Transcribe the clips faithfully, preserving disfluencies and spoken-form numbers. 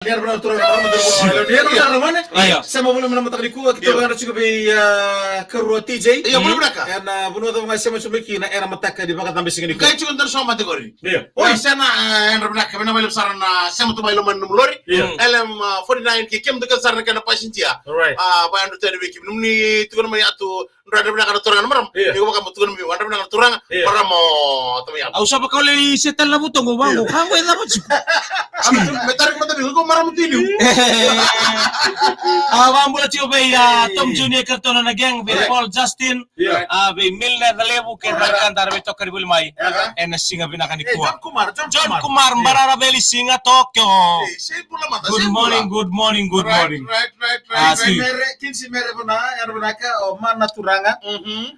Ni yadra vinaka turaga, ni yadra vinaka mane. Io. Sema voli mai na mataka nikua, keitou yadra tiko vei, ah, karua T J. Io, voli vinaka. Ena, ah, vanua cava ga e sema tiko mai kina ena mataka ni vakacabe siga nikua. Qai tiko dua na somate qori. Io. Oi, sena, ah, yadra vinaka, vinaka vakalevu sara na sema tu mai loma ni nomu lori. Io. L M forty-nine kei kemudou kece sara na kena passenger. Right. Ah, vakayadra tu yani vei kemuni. Nomuni tukuna mai ya tu, dra yadra vinaka na turaga na marama. Io. Ni ko vaka mo tukuna mai, yadra vinaka na turaga, marama o tamai ya. Au sa vakaulei se tale na vutoqo vaqo, ka qo e cava tiko. Ana tu, me tari mata ni ko marama tu ni. Ah, vakabula tiko vei, ah, Tom Junior Cardona na gang, vei Paul Justin. Io. Ah, vei Milne Calevu, kei Raikadara, vei tokari voli mai. Ena siga vinaka nikua. John Kumar, John Kumar, Barara Veli Siga Tokyo. Good morning, good morning, good morning. Right, right, right, right. Kinsi Mere, Kinsi Mere vana, yadra vinaka, o mana turaga.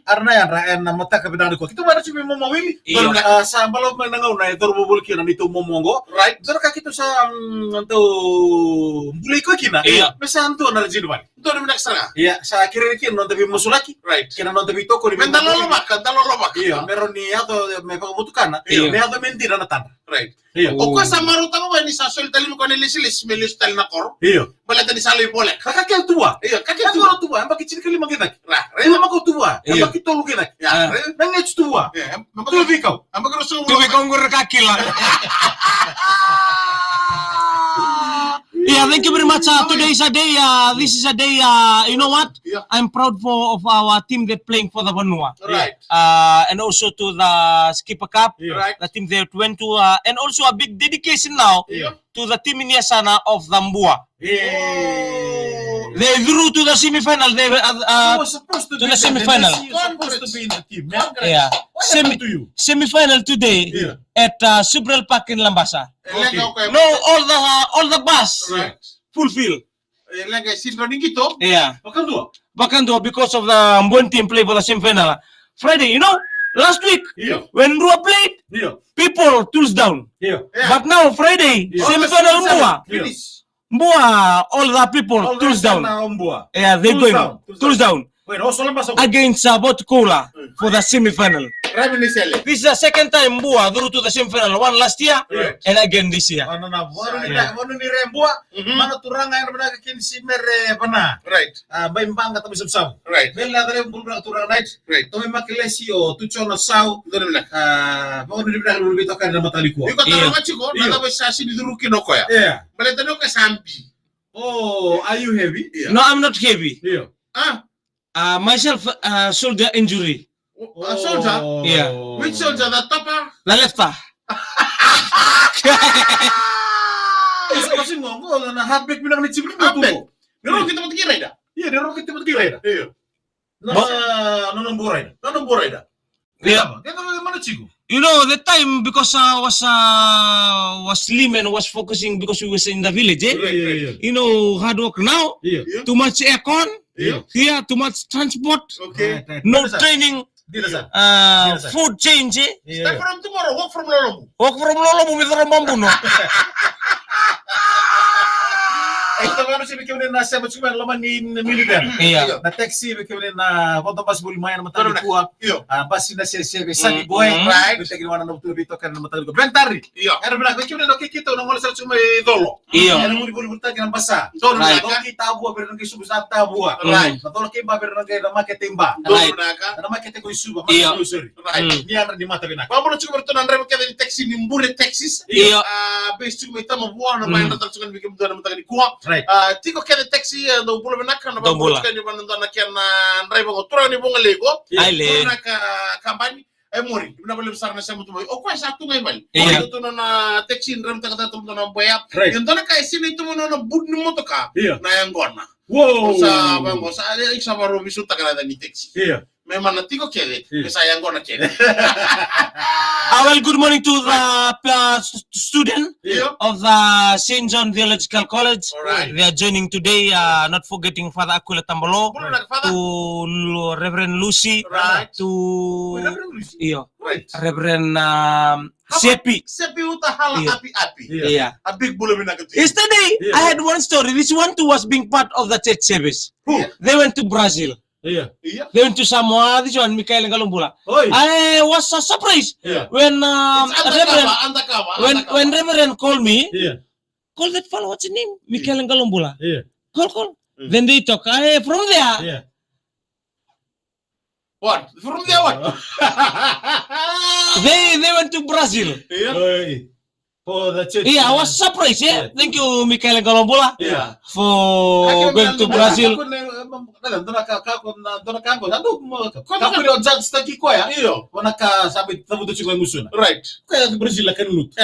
Ara na yadra, ena mataka vinaka nikua. Keitou vana tiko vei momo wili. Io. Ah, sa balavu mai na gauna e cauravou voli kina neitou momo qo. Right. Dua na ka keitou sa, mm, dau bulai koya kina. Io. Me sa dua na rajini vale. Dua na vinaka sara ga. Ia, sa kerei kina na noda veimasulaki. Right. Kei na noda veitokoni. Me da lolovaka, da lolovaka. Io, me rawa ni yaco, me vakavotukana. Io. Me yaco me dina na tadra. Right. Io. O koya sa marautaka vua ni sa soli tale mai koya na ilesilesi me lesu tale na koro. Io. Baleta ni sa lai voleka. Ka kece tu vua. Io, ka kece tu vua. Ka kece tu vua, yabaki tinikalima qai cake. Ra, ra. Tinikalima qai tu vua. Io. Yabaki tolu qai cake. Ia, ra. Na geci tu vua. Io, yabaki tu veikau. Yabaki ruasagavulu. Tu veikau qori ka kila. Yeah, thank you very much. Uh, today is a day, uh, this is a day, uh, you know what? Yeah. I'm proud for, of our team that playing for the Vanua. Right. Uh, and also to the Skipper Cup, yeah, right, the team that went to, uh, and also a big dedication now, yeah, to the team in Yasana of the Mbua. Yeah. They through to the semi-final. They were, uh, uh, to the semi-final. You're supposed to be in the team, man. Congrats. Yeah. What happened to you? Semi-final today, yeah, at, uh, Subrail Park in Labasa. E leqa o koya. No, all the, uh, all the bars. Right. Fulfill. E leqa e sega ni qito. Yeah. Vakadua. Vakadua because of the Mbua team play for the semi-final. Friday, you know, last week, yeah, when Drua played, yeah, people tools down. Yeah. Yeah. But now Friday, yeah, semi-final Mbua. Finish. Mbua, all the people, all the tools down. Mbua. Yeah, they going. Tools down. Tools down. Wait, also Labasa. Against, uh, Vatukoula, mm, for the semi-final. This is the second time Mbua through to the semi-final. One last year, right, and again this year. Vanua ni, yeah, vanua ni re Mbua. Mhm. Mana turaga, yadra vinaka Kinsi Mere vana. Right. Ah, Bai Baqa, Tamai Savusavu. Right. Vela na tale bulu na turaga night. Right. Tomai Makelesi, o Tuco na Sau. Donu vinaka. Ah, vanua ni vinaka lulu vei toka na mataka nikua. Iko taro, yeah, tiko, yeah, na cava sa sini curu kina o koya. Yeah. Baleta ni o koya sa bi. Oh, are you heavy? Yeah. No, I'm not heavy. Yeah. Ah? Uh, myself, uh, shoulder injury. Oh, a soldier? Yeah. Which soldier? The topper? The lefter. Io, sa kasi qo, qo na halfback vinaka ni timi ni Butu. Halfback. Ni roki tamata kei raida. Io, ni roki tamata kei raida. Io. Na, na, na Mbua raida. Na, na Mbua raida. Yeah. Keda, keda mana tiko. You know, the time because I was, uh, was slim and was focusing because we was in the village, eh? Right, right. You know, hard work now. Yeah. Too much aircon. Yeah. Here, too much transport. Okay. Right, right. No training. Dina sa. Uh, food change, eh? Yeah. Start from tomorrow, work from lolomu. Work from lolomu, me coro mabuno. E, ita vano se vei kemuni na sema tiko mai loma ni minivan. Io. Na taxi vei kemuni na vodo basi voli mai na mataka nikua. Io. A, basi na sese vei Sunny Boy. Right. Vei tekini wana na vutu vei toka na mataka nikua. Ventari. Io. Era vinaka vei kemuni na kikito na gole sara tiko mai Colo. Io. Era muri voli voli taki na basa. Colo na kei Tavua vei na kei subu sa Tavua. Right. Na Colo kei ba vei na kei na makete ba. Right. Na makete ko i Suva, makete ko i Sori. Right. Ni yadra ni mata vinaka. Vakabula tiko vei ratou na draiva kece ni taxi ni Bure Taxis. Io. A, base tiko mai Tamavua, na mai yadra tale tiko ni vei kemudou na mataka nikua. Right. A, tiko kece taxi, e, dou bula vinaka, na vakabula tiko ni vana dua na kena draiva qo, turaga ni Vugalei qo. Io. Ai le. Bula vinaka kabani. E Mori, vinaka vakalevu sara na sema tu mai. O koya sa tu ga i vale. Io. O tu na taxi, draiva taka tale tu na boya. Right. Ia dua na ka e sinai tu na boot ni motoka. Io. Na yaqona. Wow. Sa vaqo, sa, e, sa varovisu taka na ni taxi. Io. Me mana tiko kece, io, me sa yaqona kece. Ah, well, good morning to the, uh, st-, student, io, of the Saint John Theological College. All right. They are joining today, uh, not forgetting Father Aquila Tambolo, Father, to Lu-, Reverend Lucy, right, to, Reverend Lucy, io, right, Reverend, um, Sepi. Sepi uta hala, io, api api. Io. Yeah. A big bula vinaka tu. Yesterday, io, I had one story. This one too was being part of the church service. Who? They went to Brazil. Yeah. Yeah. They went to Samoa, this one, Mikael Ngalubula. Oi. I was so surprised, yeah, when, um, it's undercover, Reverend, undercover, when, undercover, when Reverend called me, yeah, Call that fellow, what's his name? Michele Galobula. Yeah. Call, call. Mm. Then they talk. Ah, eh, from there. Yeah. What? From there, what? They, they went to Brazil. Yeah. Oi. For the church. Yeah, I was surprised, yeah. Yeah. Thank you, Michele Galobula, yeah, for going to Brazil. Right.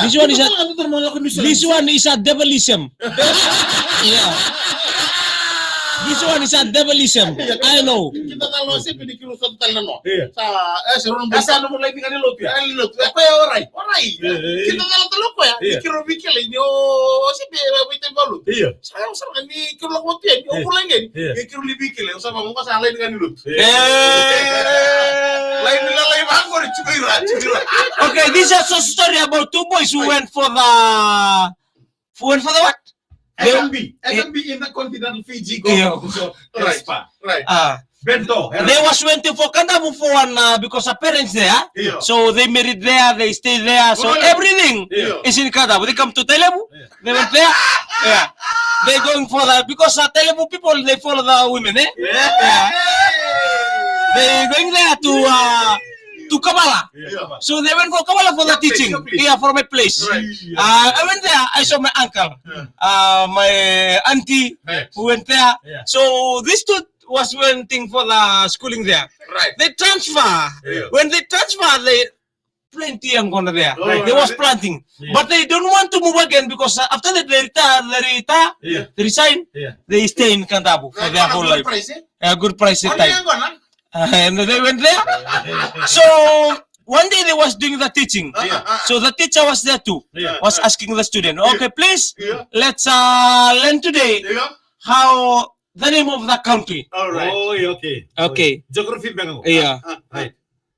This one is a, this one is a devilism. Yeah. This one is a devilism. I know. Sa, eh, sa rau na, sa na mulai ni ka ni lotu ya. Ka ni lotu. E koya, orai, orai. Io, io, io. Kina na lotu, lotu koya. Io. Ni kiro vikele ni o, o se pe, e, vei te valu. Io. Sa, sa, ni kiro lako tu ya, ni o, io, vula ni. Io. Ni kiro li vikele, sa va mo sa lai ni ka ni lotu. Io. Eh. Lai ni la lai va ko ri tiko ira, tiko ira. Okay, this is a story about two boys who went for the Went for the what? F and B. F and B in the continental Fiji Golf Resort and Spa. Right. Ah. Bento. They was waiting for Kadavu for one, uh, because her parents there. Yeah. So they married there, they stay there. So everything is in Kadavu. They come to Tailevu. Yeah. They went there. Yeah. They going for that because, uh, Tailevu people, they follow the women, eh? Yeah. Yeah. They going there to, uh, to Kavala. Yeah. So they went for Kavala for the teaching. Your place, your place. Yeah, for my place. Right. Uh, I went there. I saw my uncle, uh, my auntie who went there. Yeah. So these two was waiting for the schooling there. Right. They transfer. Yeah. When they transfer, they plenty young gone there. Oh, they was planting. Yeah. But they don't want to move again because, uh, after that they retire, they retire, yeah, they resign. Yeah. They stay in Kadavu for their whole life. Price, eh? A good price that time. Uh, and they went there. So one day they was doing the teaching. Yeah. So the teacher was there too. Yeah. Was asking the student, "Okay, please, let's, uh, learn today how the name of the country." All right. Oh, yeah, okay. Okay. Geography beka qo. Yeah. Right.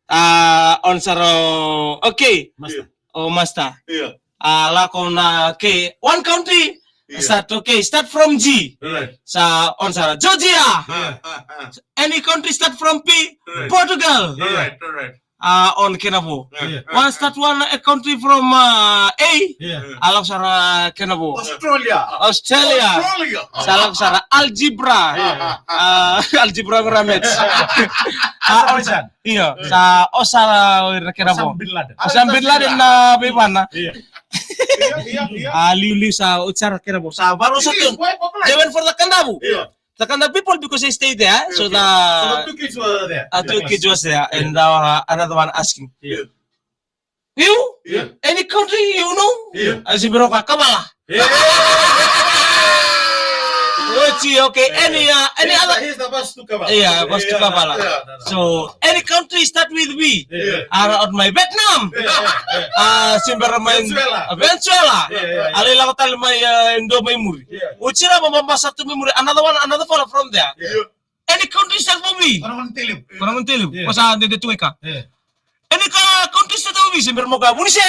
Uh, on sara, okay. Master. Oh, master. Yeah. Uh, lako na, okay. One country. Yeah. Start, okay, start from G. Right. Sa on sara Georgia. Yeah. Any country start from P, right, Portugal. All right, all right. Uh, on kena vo. Yeah. One start one, a country from, uh, A. Yeah. A lako sara kena vo. Australia. Australia. Australia. Sa lako sara algebra. Yeah. Uh, algebra, mathematics. Uh, on sara. Io, sa o sara o ira kena vo. Osama bin Laden. Osama bin Laden na veivana. Io. Io, io, io. A liuliu sa o sara kena vo. Sa varo sa tu. They went for the Kadavu. Io. The Kadavu people because they stayed there. So the, so the two kids were there. Uh, two kids was there, and, uh, another one asking. Io. You? Yeah. Any country you know? Yeah. A se bera o koya Kavala. Yeah. Oti, okay, any, uh, any other? He's the best to Kavala. Yeah, best to Kavala. Yeah, no, no. So, any country start with V? Yeah. Ara ot mai Vietnam. Yeah, yeah, yeah. A se bera mai Venezuela. Venezuela. Yeah, yeah, yeah. A lai lako tale mai, uh, dua mai muri. Yeah. Oti ra, mama, mama sa tu mai muri. Another one, another fella from there. Yeah. Any country start with V? Ko na mani tele. Ko na mani tele. Yeah. Ko sa dede tu ika. Yeah. Any ka-, country start with V, se bera mo ka Vunisea.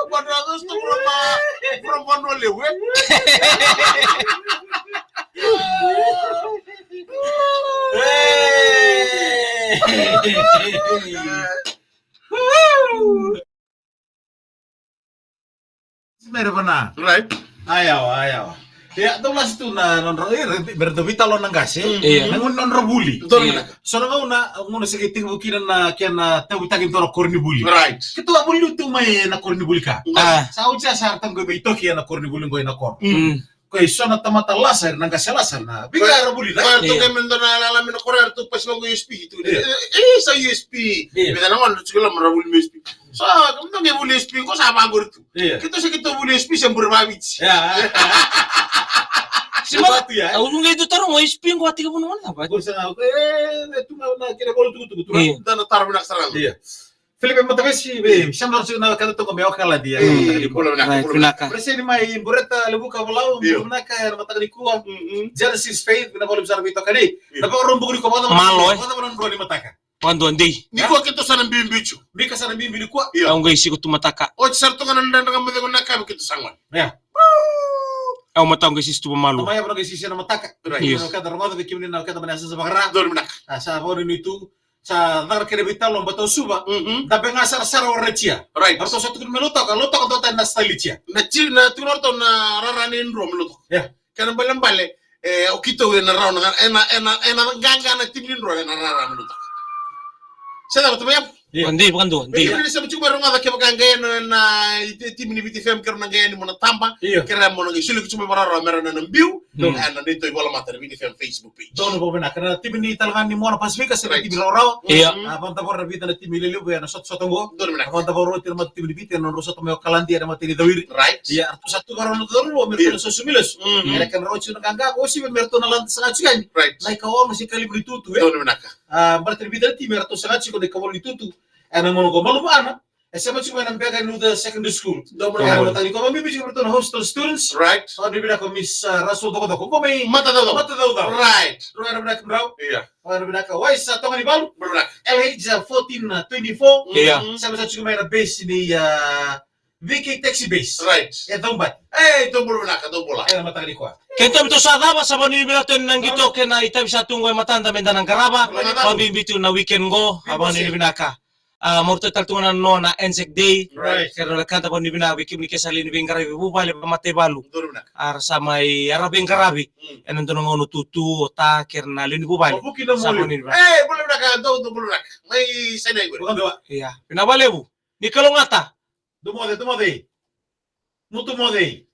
But others to from, uh, from Vanua Levu, eh? Hey. Mere vana. Right. Ayawa, ayawa. Ia, dau lasi tu na nodra, e, re-, me ra dau veitalanoa na qase. Mm. Ia. Na gauna ni nodra vuli. Donu vinaka. So na gauna, gauna se qai tekivu kina na kena tauvitaki dua na koronivuli. Right. Keitou a vuli tu mai na koronivuli ka. Ah. Sa oti sa ra taqo mai toki ena koronivuli qo ena koro. Mm. Ko i so na tamata lasa, na qase lasa, na veika era vuli, na. Ko era toka me dua na lala me na koro era tu pasi vaqo U S P tu. Ia. E, e, sa U S P. Ia. Me da na gauna tu kila me ra vuli me U S P. So, kemudou qai vuli S P qo sa vaqori tu. Ia. Keitou se keitou vuli S P se bure vaviti. Ia. Sima tu ya. Au qai tu taro mo S P qo a tekivu na gauna cava? Qo sa na, e, e tu na, na kena voli tukutuku tu. Ia. Da na taro vinaka sara ga. Ia. Filipe Matavesi, vei, sema na, na kena toka me Okaladi, ia. Ia, bula vinaka, bula vinaka. Preseni mai Bureta, Levuka, Valau, bula vinaka, na mataka nikua. Mm, mm. Genesis Faith, na voli sara veitokani. Ia. Na vakarau buku nikua, vakacava, malo, e? Vakacava na drua ni mataka. Vadua dei. Nikua keitou sa na biubiu tu. Mika sa na biubiu nikua. Ia. Au qai siko tu mataka. Oti sara toka na dredre ga mo cegu na ka me keitou sa gone. Ia. Au mataka qai sisi tu vamalu. Mai au qai sisi na mataka. Right. Ia. Na keda rogoca vei kemuni na keda mani sa sa vakara. Donu vinaka. A sa vakanuinui tu. Sa caka na kena veitalanoa, Bata o Suva. Mhm. Dabe ga sarasara o Raitia. Right. Ratou sa tukuna me Lautoka, Lautoka dua tani na style Raitia. Na ti-, na tukuna ratou na rara ni drua me Lautoka. Yeah. Kena balebale, e, o keitou ena rawa na, ena, ena, ena qaqa na timi ni drua ena rara me Lautoka. Se cava, tama yapu? Yeah. Dei, vakadua, dei. Io. Ni sa mutuka mai rogoca kevaka qai na, na, i-, timi ni Viti F M, kei rau na qai yani mo na taba. Io. Kei rau mo na qai soli kutu mai vakararawa me ra na, na biu. Mm. E, na neitou ivola mata na Viti F M Facebook page. Donu vakavinaka. Na timi ni talega ni Moana Pasifika, se na, right, timi rawarawa. Ia. Mm. A, vakadavora na vica na timi lelevu ena sotasota qo. Donu vinaka. A, vakadavora oti na mata timi ni Viti ena nodra sota mai Okaladi ena mata ni Cawiri. Right. Ia, ratou sa tu vakarau na cauravou me ratou, ia, na sosomi lesu. Mm. Ena kena rawa tiko na qaqa, o Siva, me ratou na lade saga tiko yani. Right. Na ikaono se ikalima ni tutu, e. Donu vinaka. A, baleta ni vica na timi eratou saga tiko na ikavalu ni tutu. Ena gauna qo, malumu Ana. E sema tiko mai na Bega ni Luca Secondary School. Donu vinaka. Ena mataka nikua, vakabibi tiko vei ratou na hostel students. Right. Vakadua vinaka Miss, a, Russell Dokadoko. Qo mai Matacaucau. Matacaucau. Right. Rua na vinaka drau. Ia. Rua na vinaka Waisa Toganivalu. Donu vinaka. L H fourteen twenty-four. Ia. Mhm. Sema sa tiko mai na base ni, a, V K Taxi Base. Right. E Caubati. E, dou bula vinaka, dou bula. Ena mataka nikua. Keitou, me tou sa cava, sa vakanuinui vinaka tu na qito kei na itavi sa tu qo e matada me da na qarava. Vinaka. Vakabibi tu na weekend qo, a, vakanuinui vinaka. A, mai ratou tale tu ga na noa na Anzac Day. Right. Kei rau na keda, vakanuinui vinaka vei kemuni ke sa lewe ni veiqaravi vuvale vakamataivalu. Donu vinaka. A, ra sa mai, a, ra veiqaravi. Mm. Ena dua na gauna tutu, o ta kei na lewe ni vuvale. Sa vakanuinui vinaka. E, bula vinaka, dou, dou bula vinaka. Mai saini qori. Ia, vinaka vakalevu. Ni kalougata. Dou moce, dou moce. Mutu moce.